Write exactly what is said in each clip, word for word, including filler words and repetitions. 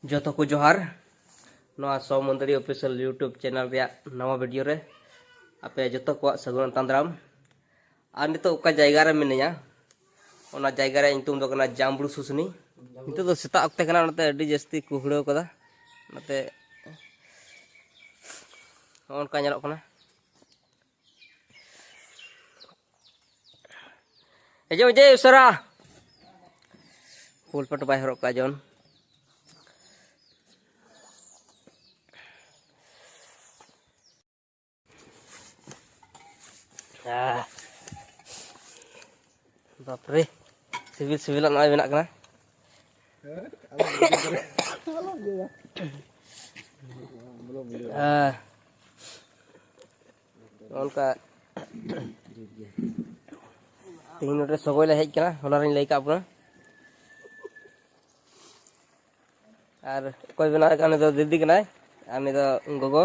ᱡᱚᱛᱚ ᱠᱚ ᱡᱚᱦᱟᱨ᱾ ᱱᱚᱣᱟ ᱥᱚᱢᱚᱱᱫᱚᱨᱤ Official YouTube channel ᱨᱮᱭᱟᱜ ᱱᱟᱣᱟ video ᱨᱮ ᱟᱯᱮ ᱡᱚᱛᱚ ᱠᱚᱣᱟᱜ ᱥᱟᱹᱜᱩᱱ ᱟᱛᱟᱝ ᱫᱟᱨᱟᱢ᱾ ᱟᱨ ᱱᱤᱛᱚᱜ ᱚᱠᱟ ᱡᱟᱭᱜᱟ ᱨᱮ ᱢᱤᱱᱟᱹᱧᱟ, ᱚᱱᱟ ᱡᱟᱭᱜᱟ ᱨᱮᱭᱟᱜ ᱧᱩᱛᱩᱢ ᱫᱚ ᱠᱟᱱᱟ ᱡᱟᱢᱵᱲᱩ ᱥᱩᱥᱱᱤ᱾ ᱱᱤᱛᱚᱜ ᱫᱚ ᱥᱮᱛᱟᱜ ᱚᱠᱛᱮ ᱠᱟᱱᱟ, ᱚᱱᱟᱛᱮ ᱟᱹᱰᱤ ᱡᱟᱹᱥᱛᱤ ᱠᱩᱦᱲᱟᱹᱣ ᱠᱟᱫᱟ᱾ ᱚᱱᱟᱛᱮ ᱱᱚᱜᱼᱚ ᱱᱚᱝᱠᱟ ᱧᱮᱞᱚᱜ ᱠᱟᱱᱟ᱾ ᱦᱤᱡᱩᱜ ᱢᱮ ᱡᱮ ᱩᱥᱟᱹᱨᱟ᱾ Full pant ᱵᱟᱭ ᱦᱚᱨᱚᱜ ᱠᱟᱜᱼᱟ ᱡᱚᱱ᱾ ᱟᱦ᱾ ᱵᱟᱯᱨᱮ, ᱥᱤᱵᱤᱞ ᱥᱤᱵᱤᱞᱟᱜ ᱱᱚᱜᱼᱚᱭ ᱵᱮᱱᱟᱜ ᱠᱟᱱᱟ᱾ ᱟᱦ᱾ ᱱᱚᱜᱼᱚ ᱱᱚᱝᱠᱟ ᱛᱮᱦᱮᱧ ᱱᱚᱰᱮ ᱥᱚᱜᱚᱭ ᱞᱮ ᱦᱮᱡ ᱠᱟᱱᱟ, ᱦᱚᱞᱟ ᱨᱤᱧ ᱞᱟᱹᱭ ᱠᱟᱜ ᱵᱚᱱᱟ᱾ ᱟᱨ ᱚᱠᱚᱭ ᱵᱮᱱᱟᱣᱮᱫ ᱠᱟᱱ, ᱩᱱᱤ ᱫᱚ ᱫᱤᱫᱤ ᱠᱟᱱᱟᱭ, ᱟᱨ ᱩᱱᱤ ᱫᱚ ᱜᱚᱜᱚ᱾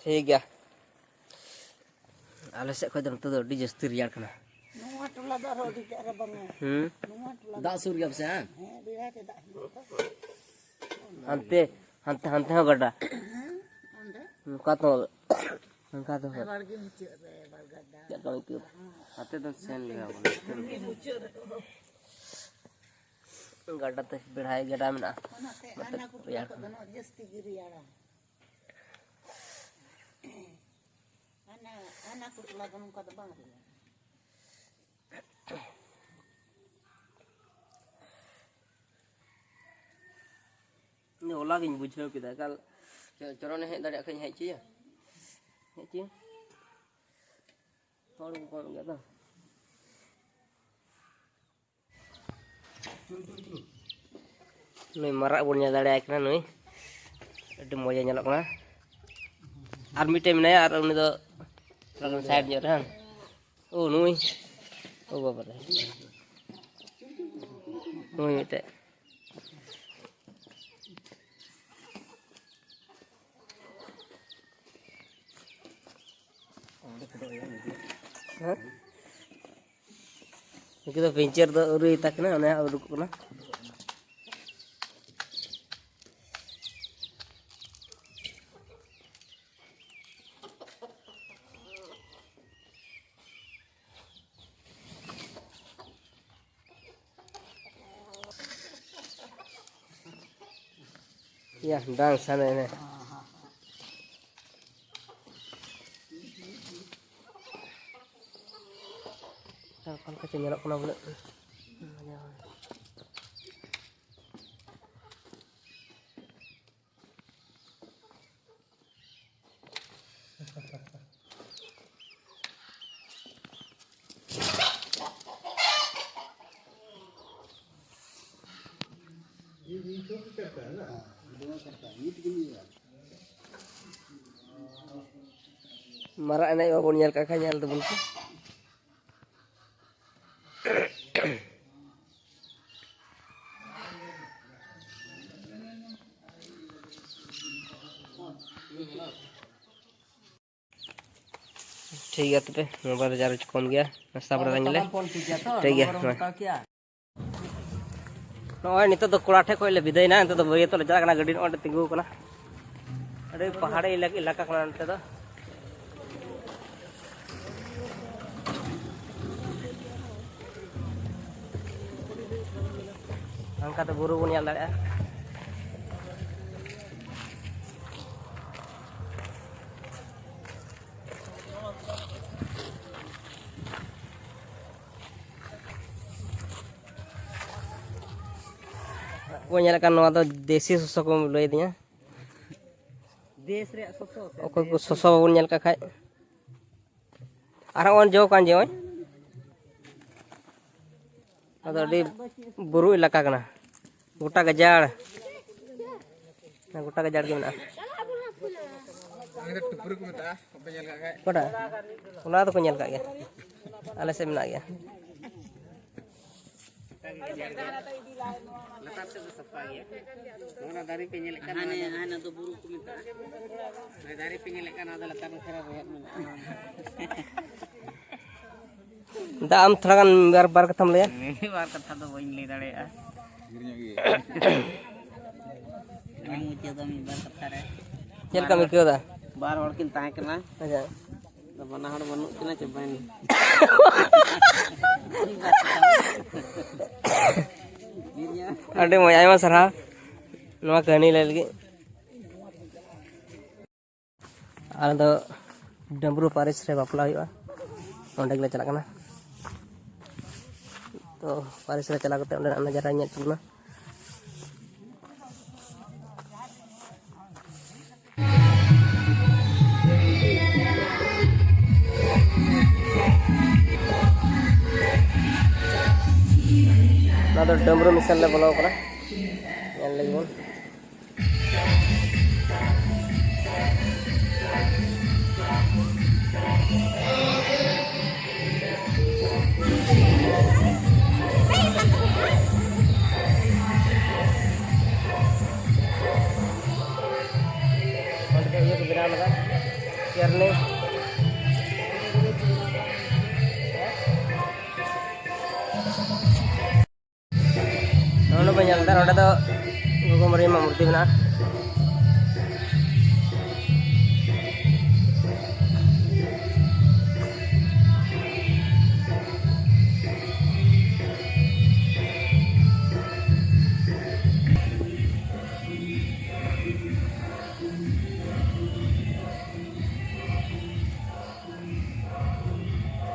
ᱴᱷᱤᱠ ᱜᱮᱭᱟ᱾ ᱟᱞᱮ ᱥᱮᱫ ᱠᱷᱚᱡ ᱫᱚ ᱱᱚᱛᱮ ᱫᱚ ᱟᱹᱰᱤ ᱡᱟᱹᱥᱛᱤ ᱨᱮᱭᱟᱲ ᱠᱟᱱᱟ᱾ ᱱᱚᱣᱟ ᱴᱚᱞᱟ ᱫᱚ ᱟᱨᱦᱚᱸ ᱟᱹᱰᱤ ᱛᱮᱫ ᱨᱟᱵᱟᱝᱟ᱾ ᱦᱩᱸ᱾ ᱱᱚᱣᱟ ᱴᱚᱞᱟ ᱫᱟᱜ ᱫᱚ ᱥᱩᱨ ᱜᱮᱭᱟ ᱯᱟᱥᱮ, ᱦᱟᱝ? ᱦᱮᱸ, ᱵᱮᱲᱟ ᱛᱮ ᱫᱟᱜ ᱦᱤᱡᱩᱜ ᱠᱟᱱᱟ᱾ ᱦᱟᱱᱛᱮ, ᱦᱟᱱᱛᱮ, ᱦᱟᱱᱛᱮ ᱦᱚᱸ ᱜᱟᱰᱟ᱾ ᱦᱮᱸ, ᱚᱸᱰᱮ᱾ ᱱᱚᱝᱠᱟ ᱛᱚ, ᱱᱚᱝᱠᱟ ᱛᱚ᱾ ᱵᱟᱲᱜᱮ ᱢᱩᱪᱟᱹᱫ ᱨᱮ, ᱵᱟᱲᱜᱮ ᱫᱟᱜ᱾ ᱪᱮᱫ ᱞᱮᱠᱟ ᱟᱹᱭᱠᱟᱹᱣ? ᱦᱟᱱᱛᱮ ᱫᱚ ᱥᱮᱱ ᱞᱮᱱᱟ ᱵᱚᱞᱮ᱾ ᱵᱟᱲᱜᱮ ᱢᱩᱪᱟᱹᱫ ᱨᱮ᱾ ᱜᱟᱰᱟ ᱛᱮ, ᱵᱮᱲᱦᱟᱭ ᱜᱟᱰᱟ ᱢᱮᱱᱟᱜᱼᱟ᱾ ᱚᱱᱟᱛᱮ ᱚᱱᱟᱛᱮ ᱦᱟᱱᱟ ᱠᱚ ᱨᱮᱭᱟᱲ ᱴᱚᱞᱟ ᱠᱟᱱᱟ᱾ ᱠᱚᱫᱚ ᱡᱟᱹᱥᱛᱤ ᱜᱮ ᱨᱮᱭᱟᱲᱟ᱾ ᱦᱟᱱᱟ, ᱦᱟᱱᱟ ᱠᱚ ᱴᱚᱞᱟ ᱫᱚ ᱱᱚᱝᱠᱟ ᱫᱚ ᱵᱟᱝ ᱨᱮᱭᱟᱲᱟ᱾ ᱤᱧ ᱫᱚ ᱦᱚᱞᱟ ᱜᱤᱧ ᱵᱩᱡᱷᱟᱹᱣ ᱠᱮᱫᱟ, ᱮᱠᱟᱞ ᱪᱚ-, ᱪᱚᱨᱚᱱᱮ ᱦᱮᱡ ᱫᱟᱲᱮᱭᱟᱜ ᱠᱷᱟᱡ ᱤᱧ ᱦᱮᱡ ᱦᱚᱪᱚᱭᱟ᱾ ᱦᱮᱡ ᱦᱚᱪᱚᱭᱟ᱾ ᱦᱚᱲ ᱠᱚ ᱠᱚᱢ ᱜᱮᱭᱟ ᱛᱚ᱾ ᱱᱩᱭ ᱢᱟᱨᱟᱜ ᱵᱚᱱ ᱧᱮᱞ ᱫᱟᱲᱮᱭᱟᱭ ᱠᱟᱱᱟ, ᱱᱩᱭ ᱟᱹᱰᱤ ᱢᱚᱡᱽ ᱮ ᱧᱮᱞᱚᱜ ᱠᱟᱱᱟ᱾ ᱟᱨ ᱢᱤᱫᱴᱮᱱ ᱢᱮᱱᱟᱭᱟ, ᱟᱨ ᱩᱱᱤ ᱫᱚ ᱛᱷᱚᱲᱟ ᱜᱟᱱ side ᱧᱚᱜ ᱨᱮ, ᱦᱟᱝ? ᱳ, ᱱᱩᱭ, ᱳ ᱵᱟᱵᱟ ᱨᱮ, ᱱᱩᱭ ᱢᱤᱫᱴᱮᱡ᱾ ᱦᱮᱸ? ᱫᱚ ᱯᱤᱧᱪᱟᱹᱨ ᱫᱚ ᱟᱹᱣᱨᱤ ᱛᱟᱠᱤᱱᱟ, ᱚᱱᱮ ᱦᱟᱸᱜ ᱩᱰᱩᱠᱚᱜ ᱠᱟᱱᱟ᱾ ᱭᱟ, ᱰᱟᱝ ᱥᱟᱱᱮ ᱱᱮ᱾ ᱚᱠᱟ ᱞᱮᱠᱟ ᱪᱚ ᱧᱮᱞᱚᱜ ᱠᱟᱱᱟ ᱵᱚᱞᱮ᱾ ᱢᱟᱨᱟᱜ ᱮᱱᱮᱡ ᱵᱟᱵᱚᱱ ᱧᱮᱞ ᱠᱟᱜ ᱠᱷᱟᱱ ᱧᱮᱞ ᱛᱟᱵᱚᱱ ᱯᱮ᱾ ᱴᱷᱤᱠ ᱜᱮᱭᱟ ᱛᱚᱵᱮ, ᱢᱳᱵᱟᱭᱤᱞ ᱨᱮ ᱪᱟᱨᱡᱽ ᱠᱚᱢ ᱜᱮᱭᱟ, ᱱᱟᱥᱛᱟ ᱵᱟᱲᱟ ᱞᱮᱱ ᱜᱮᱞᱮ᱾ ᱴᱷᱤᱠ ᱜᱮᱭᱟ, ᱦᱮᱸ᱾ ᱱᱚᱜᱼᱚᱭ ᱱᱤᱛᱚᱜ ᱫᱚ ᱠᱚᱲᱟ ᱴᱷᱮᱡ ᱠᱷᱚᱡ ᱞᱮ ᱵᱤᱫᱟᱹᱭᱮᱱᱟ, ᱱᱤᱛᱚᱜ ᱫᱚ ᱵᱟᱹᱨᱭᱟᱹᱛᱚᱜ ᱞᱮ ᱪᱟᱞᱟᱜ ᱠᱟᱱᱟ, ᱜᱟᱹᱰᱤ ᱱᱚᱜᱼᱚᱭ ᱛᱤᱸᱜᱩ ᱟᱠᱟᱱᱟ᱾ ᱟᱹᱰᱤ ᱯᱟᱦᱟᱲᱤ ᱮᱞᱟᱠ-, ᱮᱞᱟᱠᱟ ᱠᱟᱱᱟ ᱱᱚᱛᱮ ᱫᱚ᱾ ᱚᱱᱠᱟᱛᱮ ᱵᱩᱨᱩ ᱵᱚᱱ ᱧᱮᱞ ᱫᱟᱲᱮᱭᱟᱜᱼᱟ᱾ ᱠᱚ ᱧᱮᱞᱮᱫ ᱠᱟᱱ, ᱱᱚᱣᱟ ᱫᱚ ᱫᱮᱥᱤ ᱥᱚᱥᱚ ᱠᱚ ᱞᱟᱹᱭ ᱫᱤᱧᱟ᱾ ᱫᱮᱥ ᱨᱮᱭᱟᱜ ᱥᱚᱥᱚ ᱥᱮ ᱚᱠᱚᱭ ᱠᱚ ᱫᱮᱥ? ᱥᱚᱥᱚ ᱵᱟᱵᱚᱱ ᱧᱮᱞ ᱠᱟᱜ ᱠᱷᱟᱡ, ᱟᱨᱦᱚᱸ ᱚᱱ ᱡᱚ ᱠᱟᱱ ᱡᱮ ᱱᱚᱜᱼᱚᱭ, ᱱᱚᱣᱟ ᱫᱚ ᱟᱹᱰᱤ ᱵᱩᱨᱩ ᱮᱞᱟᱠᱟ ᱠᱟᱱᱟ, ᱜᱚᱴᱟ ᱜᱟᱡᱟᱲ, ᱜᱚᱴᱟ ᱜᱟᱡᱟᱲ ᱜᱮ ᱢᱮᱱᱟᱜᱼᱟ᱾ ᱚᱱᱟ ᱫᱚ ᱴᱩᱯᱨᱩ ᱠᱚ ᱢᱮᱛᱟᱜᱼᱟ, ᱵᱟᱯᱮ ᱧᱮᱞ ᱠᱟᱜ ᱠᱷᱟᱡ᱾ ᱚᱠᱟᱴᱟᱜ? ᱚᱱᱟ ᱫᱚᱠᱚ ᱧᱮᱞ ᱠᱟᱜ ᱜᱮᱭᱟ, ᱟᱞᱮ ᱥᱮᱫ ᱢᱮᱱᱟᱜ ᱜᱮᱭᱟ᱾ ᱞᱟᱛᱟᱨ ᱥᱮᱫ ᱫᱚ ᱥᱟᱯᱷᱟ ᱜᱮᱭᱟ᱾ ᱚᱱᱟ ᱫᱟᱨᱮ ᱯᱮ ᱧᱮᱞᱮᱫ ᱠᱟᱱ, ᱦᱟᱱᱮ, ᱱᱚᱣᱟ ᱫᱚ ᱦᱟᱱᱮ ᱫᱚ ᱵᱩᱨᱩ ᱠᱚ ᱢᱮᱛᱟᱜᱼᱟ᱾ ᱚᱱᱟ ᱫᱟᱨᱮ ᱯᱮ ᱧᱮᱞᱮᱫ ᱠᱟᱱ, ᱱᱚᱣᱟ ᱫᱚ ᱞᱟᱛᱟᱨ ᱱᱟᱠᱷᱟ ᱨᱮ ᱨᱮᱦᱮᱫ ᱢᱮᱱᱟᱜᱼᱟ᱾ ᱫᱟ, ᱟᱢ ᱛᱷᱚᱲᱟ ᱜᱟᱱ ᱵᱟᱨ, ᱵᱟᱨ ᱠᱟᱛᱷᱟᱢ ᱞᱟᱹᱭᱟ? ᱢᱤᱫ ᱵᱟᱨ ᱠᱟᱛᱷᱟ ᱫᱚ ᱵᱟᱹᱧ ᱞᱟᱹᱭ ᱫᱟᱲᱮᱭᱟᱜᱼᱟ᱾ ᱤᱧ ᱢᱩᱪᱟᱹᱫᱟ ᱢᱤᱫ ᱵᱟᱨ ᱠᱟᱛᱷᱟ ᱨᱮ᱾ ᱪᱮᱫ ᱞᱮᱠᱟᱢ ᱟᱹᱭᱠᱟᱹᱣ ᱫᱟ? ᱵᱟᱨ ᱦᱚᱲ ᱠᱤᱱ ᱛᱟᱦᱮᱸ ᱠᱟᱱᱟ᱾ ᱟᱪᱪᱷᱟ᱾ ᱟᱫᱚ ᱵᱟᱱᱟ ᱦᱚᱲ ᱵᱟᱹᱱᱩᱜ ᱠᱤᱱᱟ, ᱪᱟᱵᱟᱭᱮᱱᱟ᱾ ᱟᱹᱰᱤ ᱢᱚᱡᱽ, ᱟᱭᱢᱟ ᱥᱟᱨᱦᱟᱣ ᱱᱚᱣᱟ ᱠᱟᱹᱦᱱᱤ ᱞᱟᱹᱭ ᱞᱟᱹᱜᱤᱫ᱾ ᱟᱞᱮ ᱫᱚ ᱰᱟᱹᱢᱵᱽᱨᱩ ᱯᱟᱹᱨᱤᱥ ᱨᱮ ᱵᱟᱯᱞᱟ ᱦᱩᱭᱩᱜᱼᱟ, ᱚᱸᱰᱮ ᱜᱮᱞᱮ ᱪᱟᱞᱟᱜ ᱠᱟᱱᱟ᱾ ᱛᱚ, ᱯᱟᱹᱨᱤᱥ ᱨᱮ ᱪᱟᱞᱟᱣ ᱠᱟᱛᱮ ᱚᱸᱰᱮᱱᱟᱜ ᱱᱟᱡᱟᱨᱟ ᱧᱮᱞ ᱦᱚᱪᱚ ᱵᱚᱱᱟ᱾ ᱱᱚᱣᱟ ᱫᱚ ᱰᱟᱹᱢᱵᱽᱨᱩ ᱢᱤᱥᱚᱱ ᱞᱮ ᱵᱚᱞᱚ ᱠᱟᱱᱟ, ᱧᱮᱞ ᱞᱟᱹᱜᱤᱫ ᱵᱚᱱ᱾ ᱚᱸᱰᱮ ᱫᱚ ᱤᱭᱟᱹ ᱠᱚ ᱵᱮᱱᱟᱣ ᱞᱮᱫᱟ, ᱪᱮᱭᱟᱨ ᱨᱤᱱᱤᱡ᱾ ᱱᱚᱰᱮ ᱵᱚᱱ ᱧᱮᱞ ᱮᱫᱟ, ᱱᱚᱰᱮ ᱫᱚ ᱜᱚᱜᱚ ᱢᱟᱨᱤᱭᱟᱢᱟᱜ ᱢᱩᱨᱛᱤ ᱢᱮᱱᱟᱜᱼᱟ᱾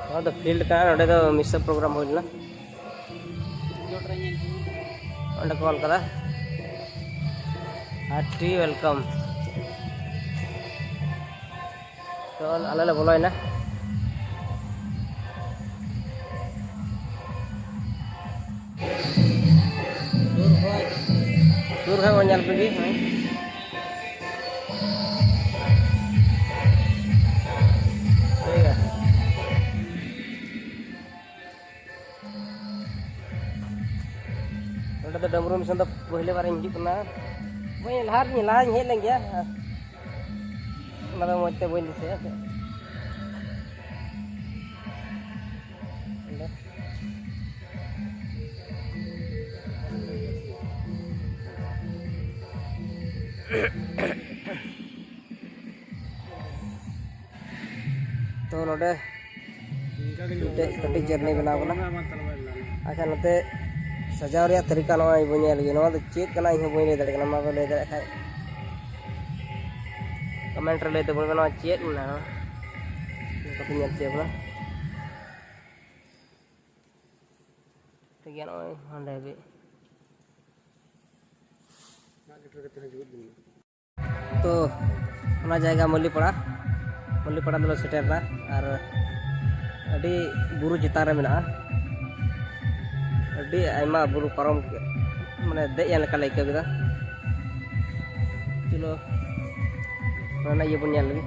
ᱱᱚᱣᱟ ᱫᱚ field ᱠᱟᱱᱟ, ᱱᱚᱰᱮ ᱫᱚ ᱢᱤᱥᱚ program ᱦᱩᱭ ᱞᱮᱱᱟ᱾ ᱚᱸᱰᱮ ᱠᱚ ᱚᱞ ᱠᱟᱫᱟ, hearty welcome᱾ ᱛᱚ, ᱟᱞᱮ ᱞᱮ ᱵᱚᱞᱚᱭᱮᱱᱟ᱾ ᱥᱩᱨ ᱠᱷᱚᱱ ᱵᱚᱱ ᱧᱮᱞ ᱠᱚᱜᱮ᱾ ᱴᱷᱤᱠ ᱜᱮᱭᱟ᱾ ᱱᱚᱸᱰᱮ ᱫᱚ ᱰᱟᱹᱢᱨᱩ ᱢᱤᱥᱚᱱ ᱫᱚ ᱯᱳᱭᱞᱳ ᱵᱟᱨᱤᱧ ᱦᱤᱡᱩᱜ ᱠᱟᱱᱟ᱾ ᱵᱟᱹᱧ, ᱞᱟᱦᱟ ᱨᱮᱧ, ᱞᱟᱦᱟᱧ ᱦᱮᱡ ᱞᱮᱱ ᱜᱮᱭᱟ᱾ ᱚᱱᱟ ᱫᱚ ᱢᱚᱡᱽ ᱛᱮ ᱵᱟᱹᱧ ᱫᱤᱥᱟᱹᱭᱟ᱾ ᱛᱚ ᱱᱚᱰᱮ ᱢᱤᱫᱴᱮᱡ ᱠᱟᱹᱴᱤᱡ ᱡᱟᱹᱨᱱᱤ ᱵᱮᱱᱟᱣ ᱠᱟᱱᱟ᱾ ᱟᱪᱪᱷᱟ, ᱱᱚᱛᱮ ᱥᱟᱡᱟᱣ ᱨᱮᱭᱟᱜ ᱛᱟᱹᱨᱤᱠᱟ ᱱᱚᱜᱼᱚᱭ ᱵᱚᱱ ᱧᱮᱞ ᱞᱮᱜᱮ᱾ ᱱᱚᱣᱟ ᱫᱚ ᱪᱮᱫ ᱠᱟᱱᱟ ᱤᱧ ᱦᱚᱸ ᱵᱟᱹᱧ ᱞᱟᱹᱭ ᱫᱟᱲᱮᱭᱟᱜ ᱠᱟᱱᱟ, ᱢᱟ ᱵᱚᱱ ᱞᱟᱹᱭ ᱫᱟᱲᱮᱭᱟᱜ ᱠᱷᱟᱡ ᱠᱚᱢᱮᱱᱴ ᱨᱮ ᱞᱟᱹᱭ ᱛᱟᱵᱚᱱ ᱯᱮ ᱱᱚᱣᱟ ᱪᱮᱫ ᱠᱟᱱᱟ᱾ ᱱᱚᱝᱠᱟ ᱛᱮ ᱧᱮᱞ ᱦᱚᱪᱚᱭ ᱵᱚᱱᱟ᱾ ᱴᱷᱤᱠ ᱜᱮᱭᱟ, ᱱᱚᱜᱼᱚᱭ ᱦᱟᱸᱰᱮ ᱦᱟᱹᱵᱤᱡ᱾ ᱛᱚ ᱚᱱᱟ ᱡᱟᱭᱜᱟ ᱢᱟᱹᱞᱤᱯᱟᱲᱟ, ᱢᱟᱹᱞᱤᱯᱟᱲᱟ ᱫᱚᱞᱮ ᱥᱮᱴᱮᱨ ᱮᱱᱟ᱾ ᱟᱨ ᱟᱹᱰᱤ ᱵᱩᱨᱩ ᱪᱮᱛᱟᱱ ᱨᱮ ᱢᱮᱱᱟᱜᱼᱟ, ᱟᱹᱰᱤ ᱟᱭᱢᱟ ᱵᱩᱨᱩ ᱯᱟᱨᱚᱢ ᱠᱮᱫ, ᱢᱟᱱᱮ ᱫᱮᱡ ᱮᱱ ᱞᱮᱠᱟ ᱞᱮ ᱟᱹᱭᱠᱟᱹᱣ ᱠᱮᱫᱟ᱾ ᱪᱚᱞᱚ ᱚᱱᱟ ᱤᱭᱟᱹ ᱵᱚᱱ ᱧᱮᱞ ᱞᱮᱜᱮ᱾